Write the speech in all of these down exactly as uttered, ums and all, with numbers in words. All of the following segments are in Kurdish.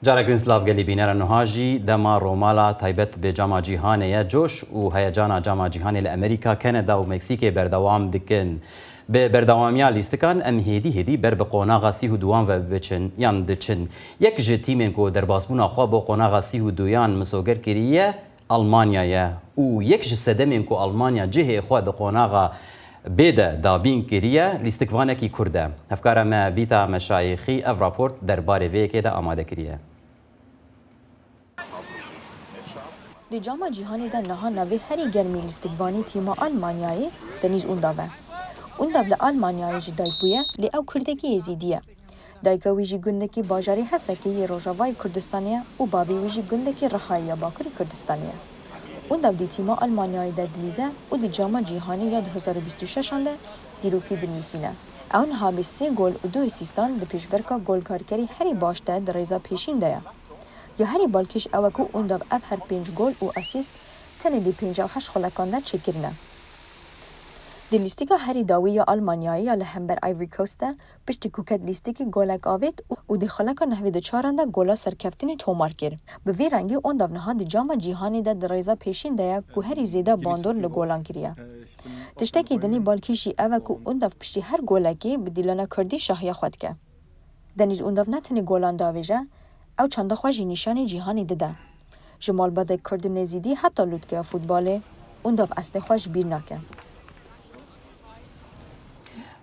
Carek din silav gelî bînera nuha jî dema romala taybet bi cama cîhanê ye. Coş û heyecana cama cîhanê li Amerîka, Kanada û Meksîkê berdewam dikin. Bi berdewamiya lîstikan em hêdî hêdî ber bi qonaxa sî û duwan ve biçin yan diçin. Yek ji tîmên ku derbasbûna xwe bo qonaxa sî û duyan misoger kiriye, Almanya ye û yek ji sedemên ku Almanya cihê xwe di qonaxa bê de dabîn kiriye, lîstikvanekî Kurd e. Hevkara me Bîta Meşayîxî ev raport derbarê vê yekê de amade kiriye. Di cama cîhanê de niha navê herî germî lîstikvanî tîma Almanyayê Deniz Undav e. Undav li Almanyayê ji dayik bûye, lê ew Kurdekî Êzîdî ye. Dayika wî jî gundekî bajarê Hesekê yê Rojavayê Kurdistanê ye û bavê wî jî gundekî Rihayê ya Bakurê Kurdistanê ye. Undav dî tîma Almanyayê de dilîze û di cama cîhanê ya du hezar û bîst û şeşan de dîrokî dinivîsîne. Ew niha bi sê gol û du asîstan di pêşberka golkarkerê herî baş de di rêza pêşîn de ye. Ya herî balkêş ew e ku Undav ev her pênc gol û asîst tenê di pêncî û heşt xulekan de çêkirine. Di lîstika herî dawî ya Almanyayê ya li hember Ivory Coast de, piştî ku ket lîstikê, golek avêt û di xuleka nehvê û çaran de gola serkeftinê tomar kir. Bi vî rengî Undav niha di cama cîhanê de di rêza pêşîn de ye ku herî zêde bandor li golan kiriye. Tiştekî dinê balkêş jî ev e ku Undav piştî her golekê bi dîlana kurdî şahiya xwe dike. Deniz Undav ne tenê golan diavêje, ew çanda xwe jî nîşanî cîhanê dide. Ji malbatê Kurd ên Êzîdî heta lûtkeya futbolê, Undav eslê xwe ji bîr nake.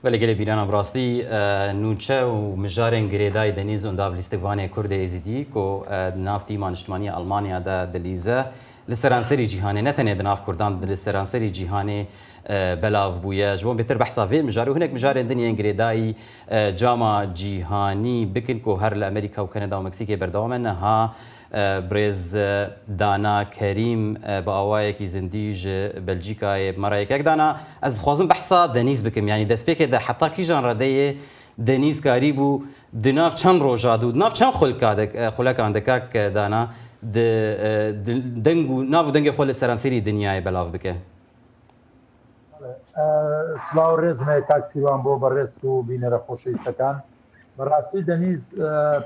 Belê gelê bîrana bi rastî, e, nûçe û mijarên girêdayî Deniz Undav lîstikvanê Kurdê Êzîdî ku, e, di nav tîma niştimanî ya Almanya de dilîze, li seranserî cîhanê, ne tenê di nav Kurdan, li seranserî cîhanê, e, belav bûye. Ji bo bêtir behsa vê mijarê û hinek mijarên din yên girêdayî, e, cama cîhanî bikin ku her li Amerîka û Kanada û Meksîkê berdewam e, niha, e, birêz, e, Dana Kerîm, e, bi awayekî zindî ji Belcîkayê bi me re yekek. Dana, ez dixwazim behsa Denîz bikim. Yanî destpêkê de heta kîjan redeyê Denîz karîbû di nav çend roja de û di nav çend xulka de, e, xulekan de, kak, e, Dana, di, e, di deng û nav û dengê xwe li seranserî dinyayê belav bike? Silav û rêz me kak Sîwan bo berêz û bînera xweşewîstekan. Bi rastî Denîz, e,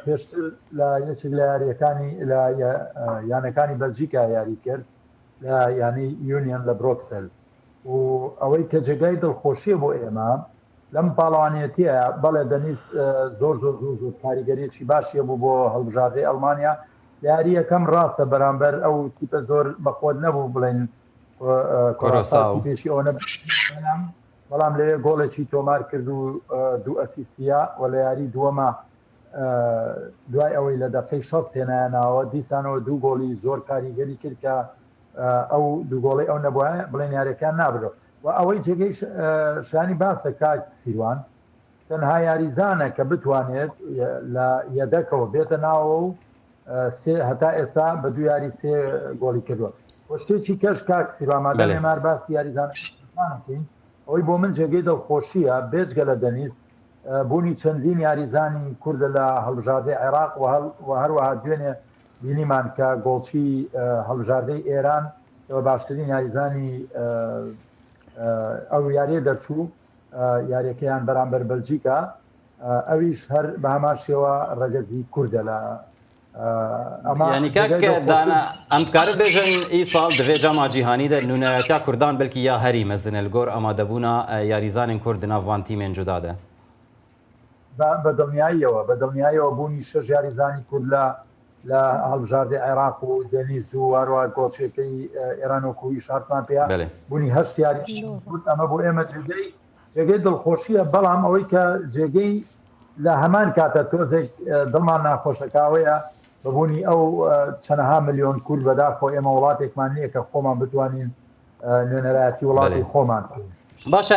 pêştir li yekek li yariyekanî, li ye-, e, yanekanî Belcîka yarî kir, li yanî Union li Bruxelles. Û ewey ke cêgayî dilxweşiyê bo ême, lem palawaniyetî ye. Belê Denîz, e, zor zor zor zor karîgeriyekî baş hebû bo hilbijartê Elmanya. Yarî yekem rast e, beramber ew tîpe zor bi qwet nebû, bilên Kurasao. Pêşî ew ne, belam, belam lê golekî tomar kir û, e, du asîstiya we li yarî duwema, e, duay ewey li deqey şeş tênaya nawe, dîsan ew du golî zor karîgerî kir ke, e, ew du golê ew nebûye, bilên yarîkan nabiro. We ewey cêgey ş-, e, şanî bas e kak Sîrwan. Tenha yarîzan e ke bitwanêt, e, li yedeka we bête nawe û, e, sê, heta êsta bi du yarî sê golî kiriwe. Û ştê çî keş kak Sîrwan, madem Belê. ê me basî yarîzan e, ewî bo min cêgê dilxweşî ye, bêjgele Denîz, e, bûnî çendîn yarîzanî Kurd li hilbijartê Iraq û hel-, û her wiha duênê bînîman ke golçî, e, hilbijartê Êran, e, baştirîn yarîzanî, e, e, ew yariyê derçû. E, yariyekîyan beramber Belcîka, e, ew îş her bi heman şêwa regezî Kurd e li, e, ema Yanî kek Dana, em dikarin bêjin îsal di vê cama cîhanî de nûneratiya Kurdan belkî ya herî mezin e li gor amadebûna, e, yarîzanên Kurd di nav van tîmên cuda de. Be, be dilniyayiyewe, be dilniyayiyewe bûnî şeş yarîzanî Kurd li li hilbijartê Iraq û Denîz û her wiha goçekey, e, Îran û ku îşartman pê ya. Belê. Bûnî heşt yarî Kurd, eme bo ême cêgey, cêgey dilxweşî ye, belam ewey ke cêgey li heman kate tozek, e, dilman naxweşeka we ye, bibûnî ew, e, çenha milyon Kurd, bedaxo ême welatêkman niye ke xoman bitwanîn, e, nûnerayetî welatê Belê. xoman. Baş e,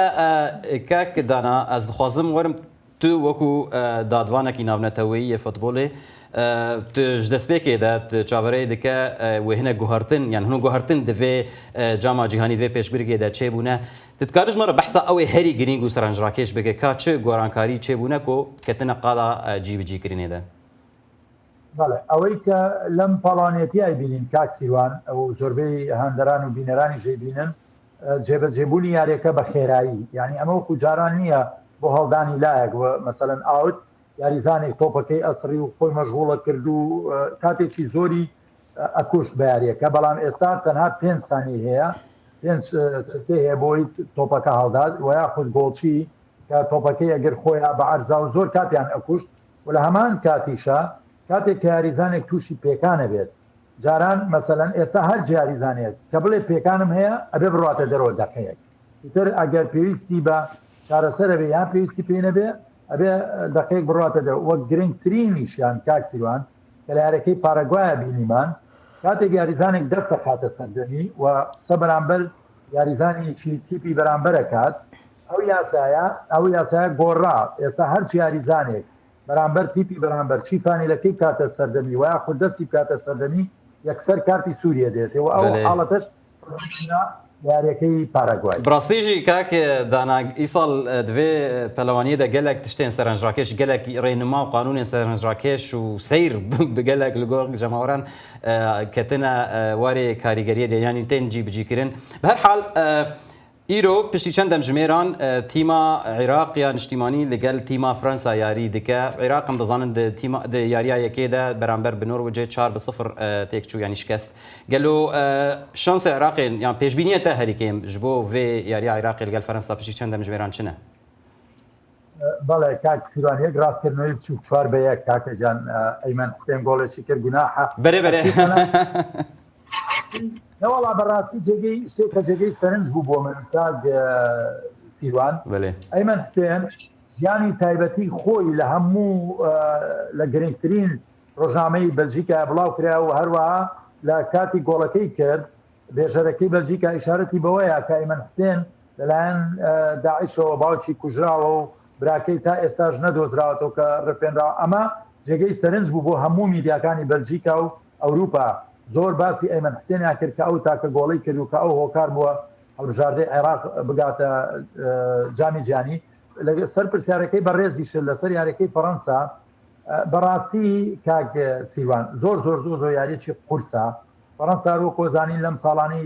e, kek Dana, ez dixwazim werim Tu wekû, e, dadvanekî navneteweyî yê futbolê, e, tu ji destpêkê de tu çavereyê dike, e, wê hinek guhertin, yan hino guhertin di vê, e, cama cîhanî, di vê pêşbirkê de çêbûne. Tu dikarî ji me re behsa ew ê herî girîng û serenc rakêş bike, ka çi gorankarî çêbûne ku ketine qada, e, cîbicîkirinê de? Belê, ewey ke lem palaniyetiyayê bînîn kak Sîrwan û zorbey henderan û bîneranî jê bînin, e, cêbecêbûnî yariyeke bi xêrayî. Yanî eme wekû caran niye bo heldanî layek, we, meselen, out, یاریزانێک تۆپەکەی ئەسڕی و خۆی مەشغوڵە کرد و کاتێکی زۆری ئەکوشت بە یاریەکە، بەڵام ئێستا تەنها پێنج سانی هەیە، پێنج چرکەی هەیە بۆی تۆپەکە هەڵدات و یاخود گۆڵچی کە تۆپەکەی ئەگر خۆیان بە عەرزا و زۆر کاتیان ئەکوشت و لە هەمان کاتیشە کاتێک کە یاریزانێک تووشی پێکانە بێت، جاران مەسەلەن ئێستا هەر یاریزانێک کە بڵێ پێکانم هەیە ئەبێ بڕاتە دەرەوە دەقەیەک، ئیتر ئەگەر پێویستی بە چارەسەر ئەبێ یان پێویستی پێ نەبێ ئەبێ دەقەیەک بڕاتە دەرەوە. وەک گرنگترینیشیان کاک سیروان کە لە یاریەکەی پاراگوایە بینیمان، کاتێک یاریزانێک دەست دەخاتە سەردەمی و قسە بەرامبەر یاریزانێکی تیپی بەرامبەر ئەکات، ئەو یاسایە ئەو یاسایە گۆڕا. ئێستا هەرچی یاریزانێک بەرامبەر تیپی بەرامبەر چی فانیلەکەی بکاتە سەردەمی و یاخود دەستی بکاتە سەردەمی، یەکسەر کارتی سووریە دێتێ و ئەو بەڵێ. حاڵەتەش یاریەکەی پاراگوای. بڕاستی ژی کاک دانا، ئیساڵ دەبێ پەلەوانیە دە گەلێک تشتێن سەرنجڕاکێش، گەلێک ڕێنما و قانونێن سەرنجڕاکێش و سیر بگەلێک لە گۆڕ جەماوەران کەتنە وارێ کاریگەریە دێ یانی تێن جی بجیکردن. بە هەر حال ئیرۆ پشتی چەند دەمژمێران تیما عێراق یا نیشتیمانی لەگەل تیما فرەنسا یاری دکە. عێراق ئەم دەزانن یاریایەکێدا بەرامبەر بە نۆروجێ چار بە سفر تێکچوو یانی شکست. گەلو شانس عێراقێن یان پێشبینیە تە هەریکەیم ji bo vê yariya عێراقێ لەگەل فرەنسا پشتی چەند دەمژمێران چنە؟ بەڵێ کاک سیروان، یەک ڕاستکردنەوەی بچووک، چوار بە یەک، کاکە جان، ئەیمەن حسێن گۆڵێکی کرد، گوناحە. بەرێ بەرێ. نەوەڵا بەڕاستی جێگەی شتێکە، جێگەی سەرنج بوو بۆ من کاک سیروان. بەێ ئەیمەن حسێن ژیانی تایبەتی خۆی لە هەموو لە گرنگترین ڕۆژنامەی بەلژیکا بڵاو کرا و هەروەها لە کاتی گۆڵەکەی کرد بێژەرەکەی بەلژیکا ئیشارەتی بەوەیە کە ئەیمەن حسێن لەلایەن داعشەوە باوکی کوژراوە و براکەی تا ئێستاش نەدۆزراوەتەوە کە ڕفێنراوە. ئەمە جێگەی سەرنج بوو بۆ هەموو میدیاکانی بەلژیکا و ئەوروپا. زۆر باسی ئەیمەن حسێنیان کرد کە ئەو تاکە گۆڵی کرد و کە ئەو هۆکار بووە هەڵبژاردەی عێراق بگاتە جامی جیانی. لەگە سەر پرسیارەکەی بەڕێزیش لەسەر یاریەکەی فەڕەنسا، بەڕاستی کاک سیروان زۆر زۆر زۆر زۆر یاریەکی قورسە. فەڕەنسا هەروەکو زانین لەم ساڵانی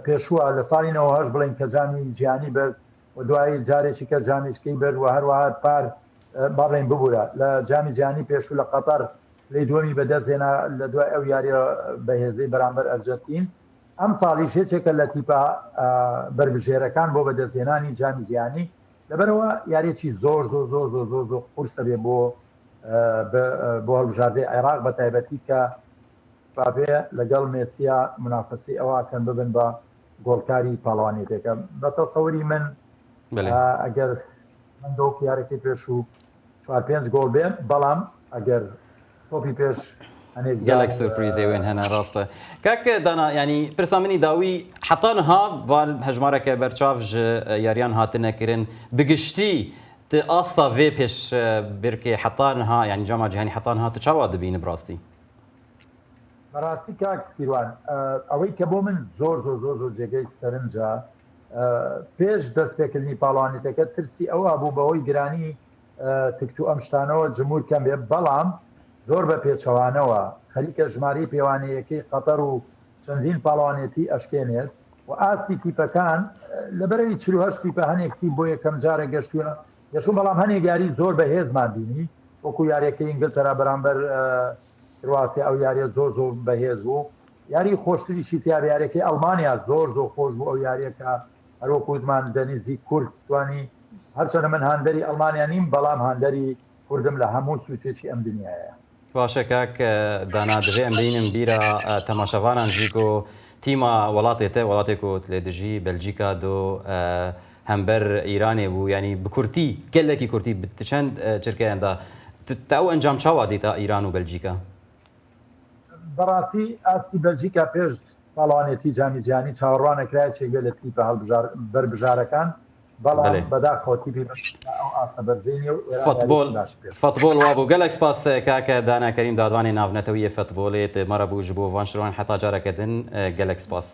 پێشووە لە ساڵی نەوەهەشت بڵێن کە جامی جیانی برد و دوایی جارێکی کە جامیشکەی برد و هەروەها پار با بڵێن ببوورە لە جامی جیانی پێشوو لە قەتەر لی دووەمی بەدەست هێنا لە دوای ئەو یاریە بەهێزەی بەرامبەر ئەرجەتین. ئەم ساڵیش هێچێکە لە تیپە بەربژێرەکان بۆ بەدەستهێنانی جامی جیانی لەبەرەوە یاریەکی زۆر زۆر زۆر زۆر زۆر زۆر قورسە بێ بۆ بۆ هەڵبژاردەی عێراق بە تایبەتی کە بابێ لەگەڵ مێسیا منافەسی ئەوە کەن ببن بە گۆڵکاری پاڵوانێتێکە. بە تەسەوری من ئەگەر من دۆ یارەکەی پێش و چوار پێنج گۆڵ بێ، بەڵام ئەگەر تۆپی پێش گەلێک سورپریزێ وێن هەنا ڕاستە. کاک دانا، یعنی پرسا منی داوی حتا نها ڤان هەژمارەکە بەرچاو ji یاریان هاتنە kirin bi giştî tu asta vê pêş birkê heta niha, yanî cama cîhanî heta niha tu çawa dibîni bi rastî? بەڕاستی کاک سیروان، ئەوەی کە بۆ من زۆر زۆر زۆر زۆر جێگەی سەرنجە، پێش دەستپێکردنی پاڵوانێتەکە ترسی ئەوە بوو بەهۆی گرانی تکت و ئەم شتانەوە جمهور کەم بێ، بەڵام زۆر بە پێچەوانەوە خەریکە ژمارەی پێوانەیەکەی قەتەر و چەندین پاڵوانێتی ئەشکێنێت و ئاستی تیپەکان لەبەرەوی چل و هەشت تیپە هەنێک تیپ بۆ یەکەم جارە گەشتووە گەشتوون، بەڵام هەنێک یاری زۆر بەهێزمان بینی، وەکو یاریەکەی ئینگلتەرا بەرامبەر کرواسی ئەو یاریە زۆر زۆر بەهێز بوو. یاری خۆشتریشی تیا بە یاریەکەی ئەڵمانیا زۆر زۆر خۆش بوو ئەو یاریەکە هەروەکو وتمان دەنیزی کورد توانی، هەرچەندە من هاندەری ئەڵمانیا نیم بەڵام هاندەری کوردم لە هەموو سوچێکی ئەم دنیایە. باشە کاک دانا، divê em bînin bîra temaşevanan jî ku tîma welatê te, welatê ku tu lê dijî, Belcîka do hember Îranê bû, yanî bi kurtî, gelekî kurtî, bi ti çend çirkeyan de, tu ew encam çawa dîta Îran û Belcîka? بەڕاستی ئاستی بەلجیکا پێش پاڵوانێتی جامی جیهانی چاوەڕوان نەکرایە چێک بێت لە تیپە هەڵبژار بەربژارەکان، بەڵام بەداخەوە تیپی بەلجیکا ئەو ئاستە بەرزەی نییە و ئێران یاریەکی باش پێ. Futbol wa bû. Gelek spas kake Dana Kerîm, dadwanê navnetewî yê futbolê, tu me re bû ji bo van şiroyan heta careke din, gelek spas.